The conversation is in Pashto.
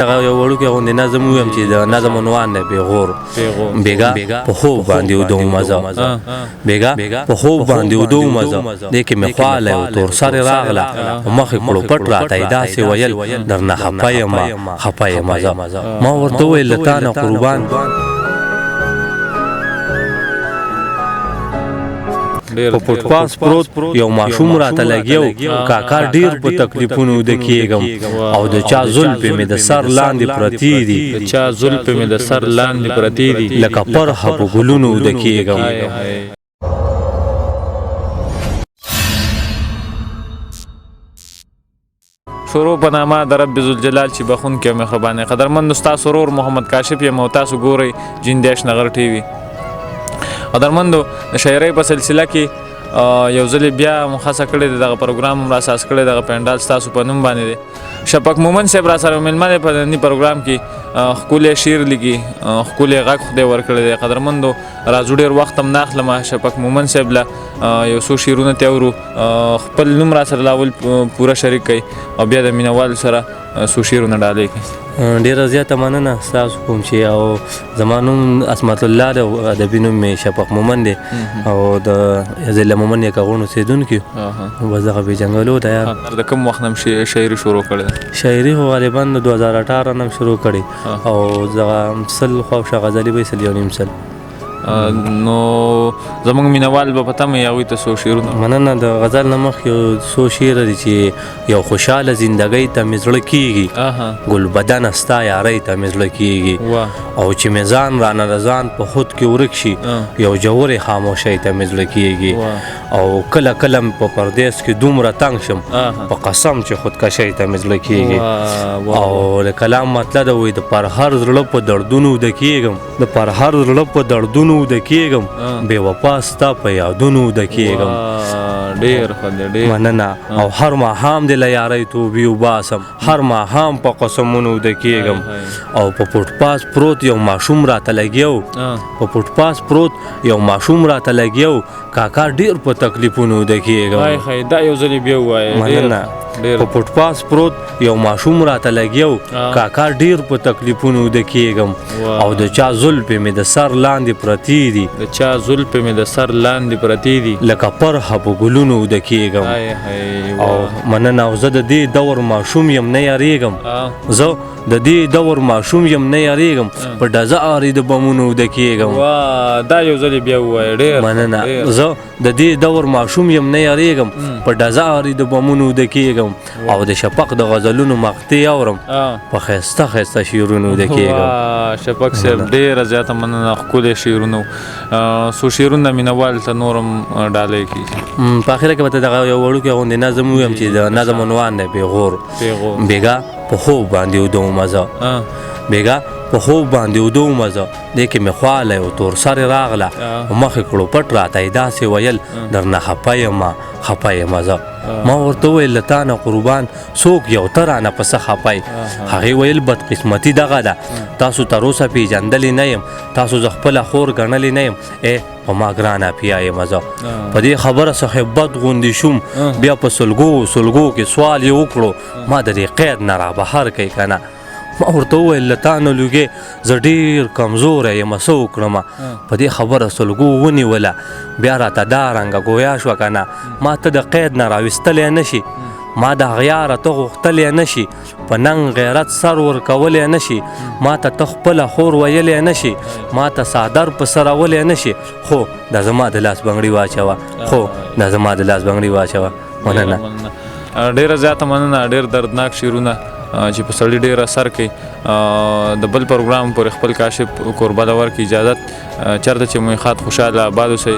هغه یو وړوکی غوندې نظم ووایم چې د نظم عنوان دی پیغور. بیګا په خوب باندې ویده وم زه، بیګا په خوب باندې ویده وم زه، دې کې مې خواله یو تور سرې راغله، په مخ یې کړو پټ راته یې داسې ویل درنه خفه یم خفه یم زه. ما ورته وویل له تا نه قربان. په فوټپاس پروت یو ماشوم راته لګیو، کاکا ډیر په تکلیفونو د کیږم او د چا زلفې مې د سر لاندې پرتې دي، د چا زلفې مې د سر لاندې پرتې دي، لکه پرخه په ګلونو د کیږم. شروع په نامه د رب ذوالجلال چې بخونکی او مهربان دی. قدرمن ستاسو ورور محمد کاشف یم او تاسو ګورئ جیندیش نغر ټي وي. قدرمندو د شاعرۍ په سلسله کې یو ځل بیا مو هڅه کړې ده، دغه پروګرام را اساس کړی، دغه پنډال ستاسو په نوم باندې دی. شفق مومن صاحب را سره مېلمه دی په نني پروګرام کې، ښکلی شعر لیکي، ښکلی غږ خدای ورکړی دی. قدرمندو راځو ډېر وخت هم نه اخلم، شفق مومن صاحب له یو څو شعرونه ته اورو، خپل نوم را سره لاول پوره شریک کړئ او بیا د مینوالو سره څو شعرونه ډالۍ کړئ. ډېره زیاته مننه ستاسو کوم چې او زما نوم عصمت الله دی او ادبي نوم مې شفق مومن دی او د ضلع مومن یې کغونو اوسېدونکی. بس دغه پېژندګلو ده یار. د کوم وخت نه شاعري شروع کړې ده؟ شاعري خو غالبا د 2018 نه شروع کړې او دغه سل خواوشا غزلې به یې سل یو نیم سل. نو زمونږ مینوال به په تمه هغوی ته څو شعرونه. مننه. د غزل نه مخکې یو څو شعر دي چې یو خوشحاله زندګۍ ته مې زړه کیږي، ګل بدنه ستا یارۍ ته مې زړه کیږي، او چې مې ځان رانه د ځان په خود کې ورک شي یو ژورې خاموشۍ ته مې زړه کیږي، او کله کله په پردیس کې دومره تنګ شم په قسم چې خودکشۍ ته مې زړه کیږي. او د کلام مطلب دی وایي د پر هر زړه په دردونو د کیږم، د پر هر زړه په دردونو د کیږم، بې وفا ستا په یادونو د کیږم. ډېر ښه دی، ډېر مننه. او هر ماښام دې له یارۍ توبې وباسم، هر ماښام په قسمونو د کیږم، او په فوټپاس پروت یو ماشوم راته لګیو، په فوټپاس پروت یو ماشوم راته لګیو، کاکا ډېر په تکلیفونو د کیږم. دا یو ځل بیا ووایه. مننه. په فوټپاس پروت یو ماشوم راته لګیو، کاکا ډېر په تکلیفونو د کیږم، او د چا زلفې مې د سر لاندې پرتې دي، د چا زلفې مې د سر لاندې پرتې دي، لکه پرخه په ګلونو د کیږم. او مننه. او زه د دې دور ماشوم یم نه یارېږم، زه د دې دور ماشوم یم نه یارېږم، په ډزارې د بمونو د کیږم. دا یو ځل بیا ووایه. ډېر مننه. زه د دې دور ماشوم یم نه یارېږم، په ډزارې د بمونو د کیږم، او د شفق د غزلونو مقطع اورم، په ښایسته ښایسته شعرونو د کیږم. شفق صاحب ډېره زیاته مننه، ښکلی شعرونه، څو شعرونه مینوال ته نور هم ډالۍ کړي. په اخره کې به ته دغه یو وړوکی غوندې نظم ووایم چې د نظم عنوان دی پیغور. بیګا په خوب باندې ویده وم زه، بیګا په خوب باندې ویده وم زه، دې کې مې خواله یو تور سرې راغله، مخ یې کړو پټ راته یې داسې ویل درنه خفه یم خفه یم زه. ما ورته وویل له تا نه قربان څوک یو ته رانه په څه خفه یې؟ هغې ویل بدقسمتي دغه ده، تاسو تر اوسه پېژندلې نه یم، تاسو زه خپله خور ګڼلې نه یم، ای په ما ګرانه پیا یم زه. په دې خبره څخه بد غوندې شوم، بیا په سلګو سلګو کې سوال یې وکړو، ما د دې قید نه را بهر کوي که نه؟ ما ورته وویل له تا نه لوګی زه ډېر کمزوری یم، څه وکړم؟ په دې خبره سلګو ونیوله، بیا راته دا رنګه ګویا شوه که نه، ما ته د قید نه راویستلی نه شي، ما د هغیاره ته غوښتلی نه شي، په ننګ غیرت سر ورکولی نه شي، ما ته ته خپله خور ویلی نه شي، ما ته څادر په سرولی نه شي، خو دا زما د لاس بنګړي واچوه، خو دا زما د لاس بنګړي واچوه. مننه. ډېره زیاته مننه، ډېر دردناک شعرونه چې په سړي ډېر اثر کوي. د بل پروګرام پورې خپل کاشف کوربه له ورکړي اجازت، چېرته چې مو ښاد خوشحاله آباد اوسئ.